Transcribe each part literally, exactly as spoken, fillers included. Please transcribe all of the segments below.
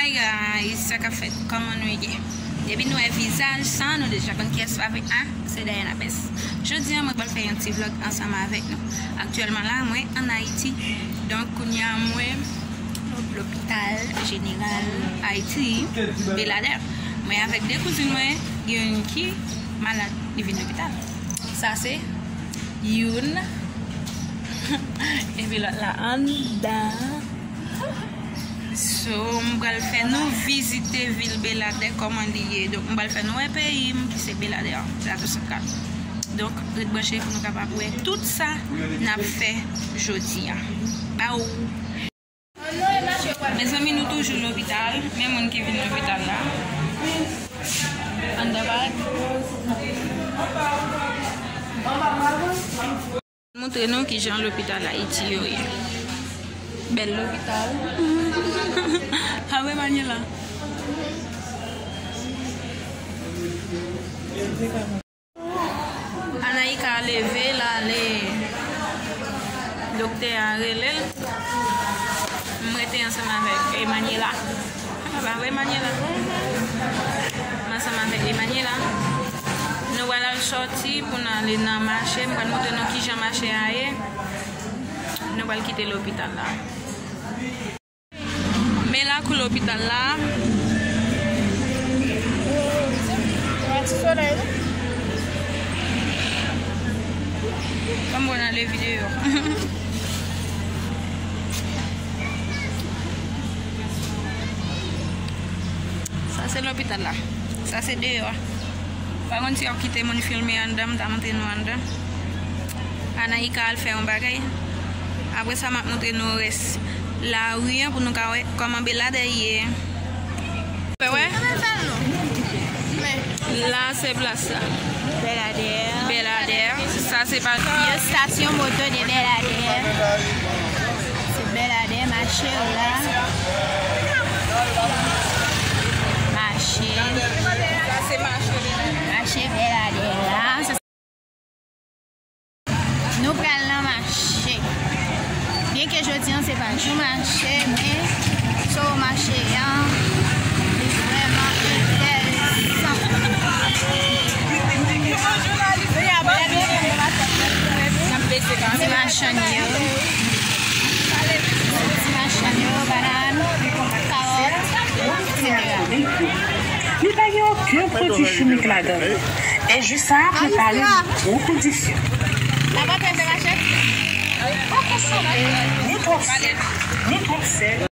Hi guys, sa k ap fèt? Kòman nou ye? Depi nou wè vizaj sa, nou deja konn kiyès avèk a, se Diana Best. Jodi a, mwen pral fè yon ti vlog ansanm avèk nou. Aktyèlman la, mwen ann Ayiti. Donk, kounye a, mwen lopital jeneral Ayiti, Beladè. Mwen avèk de kouzin mwen, youn ki malad, li vin lopital. Sa se youn, epi lòt la anndan. So, m pral fè nou vizite vil Beladè, kòman li ye. Donk, m pral fè nou wè peyi m, ki se Beladè, Plato Santral. Donk, ret branche pou nou kapab wè tout sa n ap fè jodi a. Baww! Mezanmi, nou toujou lopital, men moun ki vin lopital la. Anndan pa. Montre nou kijan lopital Ayiti yo ye. Bèl lopital. Awe, Manuela. Anaïka leve, l ale doktè a rele l. M rete ansanm avèk Emaniela. A pa vre, Emaniela? M ansanm avèk Emaniela. Nou pral al sòti pou n ale nan mache. M pral montre nou kijan mache a ye. Nou pral kite lopital la. Men lakou lopital la. Yon ti solèy, wi. Kòm bon nan le videyo. Sa se lopital la. Sa se deyò a. Pa konn si y ap kite moun filme anndan, m ta montre nou anndan. Anaïka al fè yon bagay. Apre sa, m ap montre nou rès lari an pou nou ka wè kòman Beladè ye. Fè wè? La se plas la. Beladè. Beladè. Sa se pa. Yo, stasyon moto de Beladè. Se Beladè, mache la. Mache. Sa se mache Beladè. Mache Beladè la. Nou pral nan mache. Byenke jodi an se pa jou mache, men so mache an, li vrèman enteresan. Ti machann yo, ti machann yo, banann, kawòt, etsetera. Li pa gen okenn pwodui chimik ladan l. E ji sa a prepare nan bon kondisyon. Ni twòp sik, ni twòp sèl.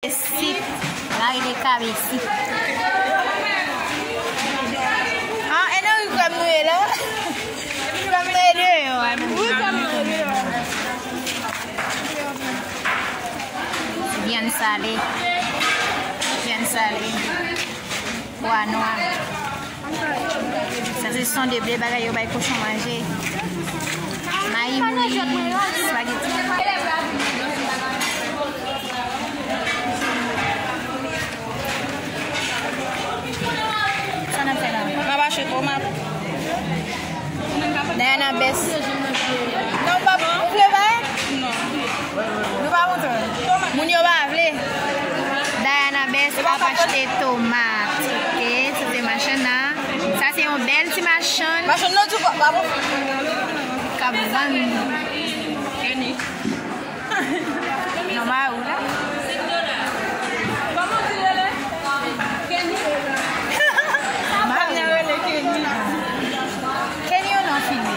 Sik, mari de kab sik. Ah, e nan ri krèm nou ye la. Ri krèm nou ye deyò a, nou. Ri krèm nou ye deyò a. Vyann sale. Vyann sale. Pwa nwa. Sa se sonde ble bagay yo bay kochon manje. Mayi mouli, spageti. Sa n ap fè la? M ap achte tomat. Diana Best. Non, pa, ou vle bay? Non. Nou pa kontan. Moun yo pa vle. Diana Best ap achte tomat. Ok, se te machann nan. Sa se yon bèl ti machann. Machann nan tou pa, pa bon. K ap vann. Non, mari w la. Kòman w di rele? Kenny? Mari w rele Kenny. Kenny ou non fini?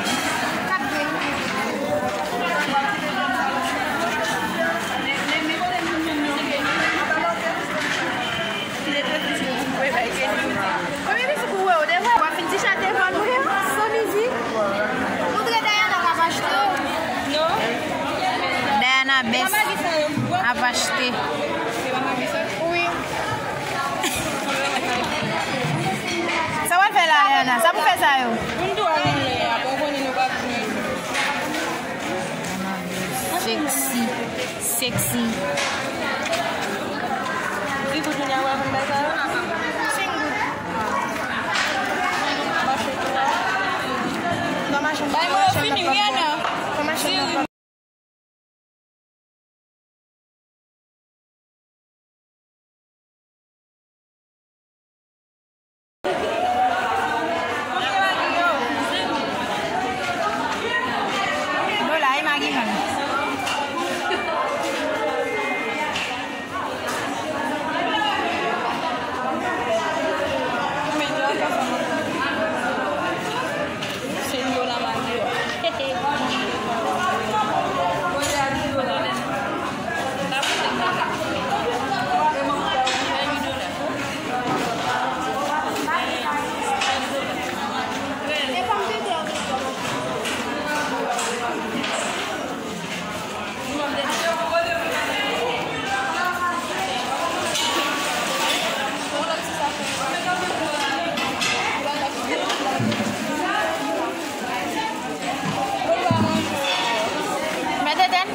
Konbyen mizik ou wè w devan? W ap fin ti chante devan nou yo, san mizik. Montre Diana k ap achte w. Non. Diana Abès ap achte. Wi. Sa w al fè la, Leana? Sa pou fè sa yo? Sexy. Sexy. Bay mwen yo fini, Rihanna. Lola, e magi man. Mete ten.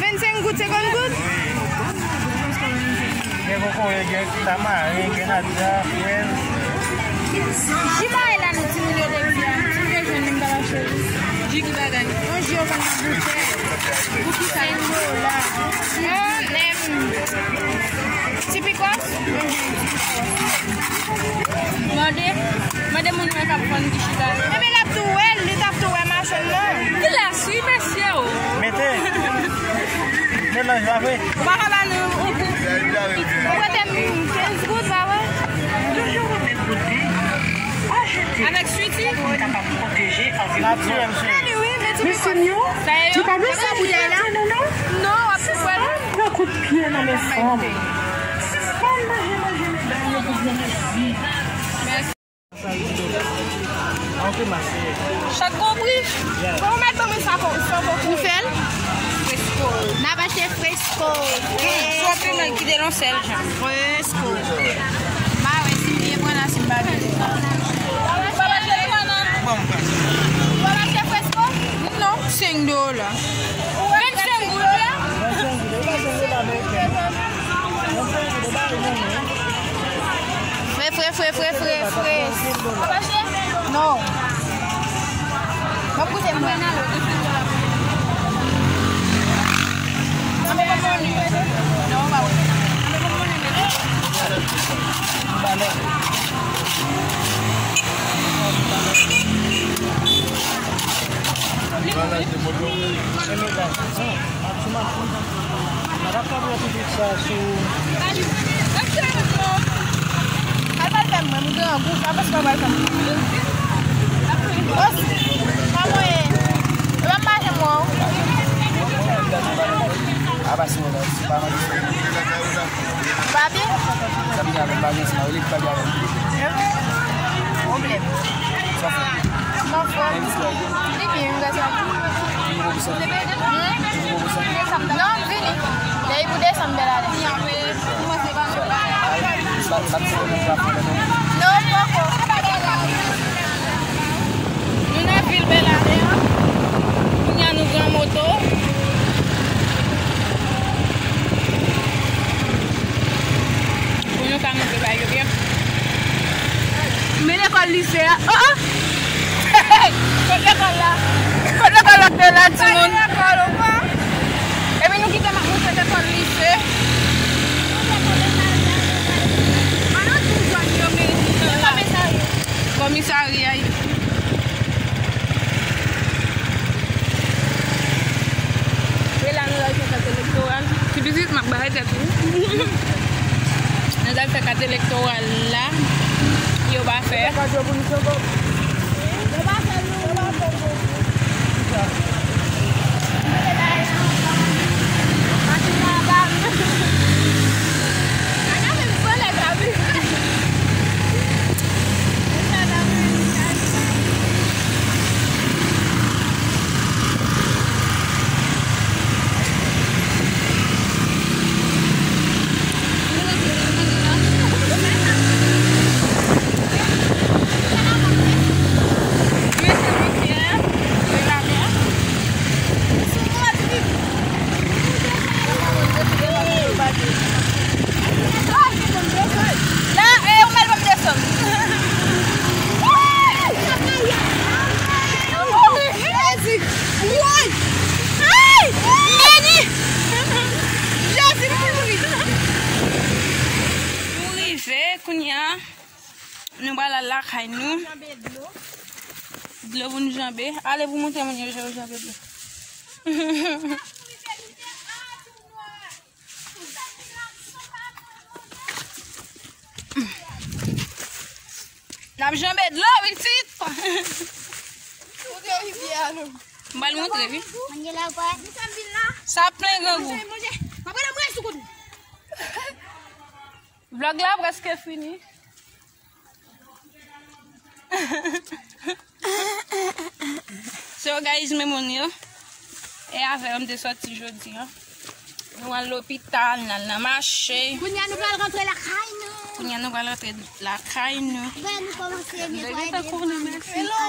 Vennsenk goud, senkant goud. Gen kokoye, gen tamaren, gen grenadya, frèz. Ji parèy la nou timoun yo te di a. Timoun yo jwenn li m pa mache. Ji ki bagay? Yon ji yo konn nan boutèy. Pou ki sa? Senk dola. Ti pikòs? Mande, mande moun yo k ap vann ki chita yo. Ebyen, l ap tou wè l, li t ap tou wè machann nan. Ki lès, wi, mesye, o. Mete. Melanj, pa vre? Ou pa ka ba nou yon goud? Ou prete m kenz goud, pa vre? Avèk switi? Natirèl, cheri. Anyway, men ti pikòs. Sa e yo? Sa boutèy la? Non, w ap tou wè l. Pran kout pye nan men fanm. Sispann manje, manje medam yo pou granmesi. Chak gon pri. Bon, ou mèt ban mwen sa pou, san pou. Ou fè l? Fresco. N ap achte Fresco. Sou piman kite nan sèl jan. Fresco. M pa wè si m byen pran la, si m pa byen pran. Ou ap achte Fresco? Non, senk dola. Vennsenk goud la. Fre, fre, fre, fre, fre, fre. Non. Bon, koute mwen. Anbe bon mwen. Non, pa wè. Anbe bon mwen. Al pral fè mwen, m grangou, sa paske pa pral fè mwen. Os, pa mwen, e pa m pa janm wè w. Apa si mwen la, si pa mwen. Papi? Sa m gen avè l, pa gen ansanm avè l, epi papi avè l. Pwoblèm. Sa fè? Sa fè? Li byen, wi, gras a Dye. Li bon pou sante. Hmm? Li bon pou sante. Non, m vini. Depi pou desanm, bèl ane. Sa, sa, sa, sa, sa, sa, non, poko. Nou nan vil Bèl Alè an. Kounye a nou pran moto. Pou nou ka monte bay yo byen. Men lekòl lise a. Oh, oh! Kot lekòl la? Kot lekòl la k te la, timoun? Lekòl ou pa? Epi nou kite m ap montre lekòl lise. An nou di zòn yo, men. Komisarya. Komisarya. E la nou al fè kat elektoral. Ti pitit, m ap bare tèt ou. Nou al fè kat elektoral la. Yo pa fè. Yo pa fè, non. Yo pa fè, non. Machin nan anba. Ana men vòlè, Gabi. Sa Gabi. Nou pral al lakay nou. Dlo pou n janbe. Ale pou montre moun yo jan yo janbe dlo. N ap janbe dlo, pitit. Montre rivyè a non. M pral montre, wi. Sa ap plen grangou. Vlog la prèske fini. So guys, men moun yo. E avè yo m te sòti jodi an. Nou al lopital, n al nan mache. Kounye a nou pral rantre lakay nou. Kounye a nou pral rantre lakay nou. Bè nou kòmanse netwaye devan. Hello.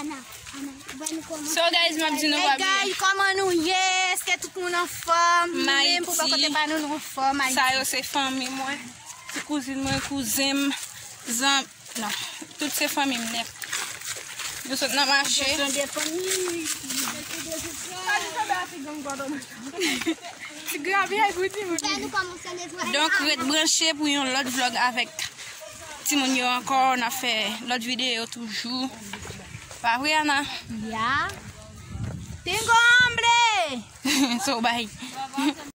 Ana, Ana, bè nou kòmanse. So guys, m ap di nou pa bliye. Hey guys, kòman nou ye? Èske tout moun anfòm? Nou menm pou bò kote pa nou, nou anfòm, Ayiti. Sa yo se fanmi mwen. Ti kouzin mwen, kouzen m, zan, non, tout se fanmi m nèt. Nou sot nan mache. Donk, ret branche pou yon lòt vlog avèk timoun yo ankò. N ap fè lòt videyo toujou. Pa vre, Ana? Ya. Tengo hambre! So, bay.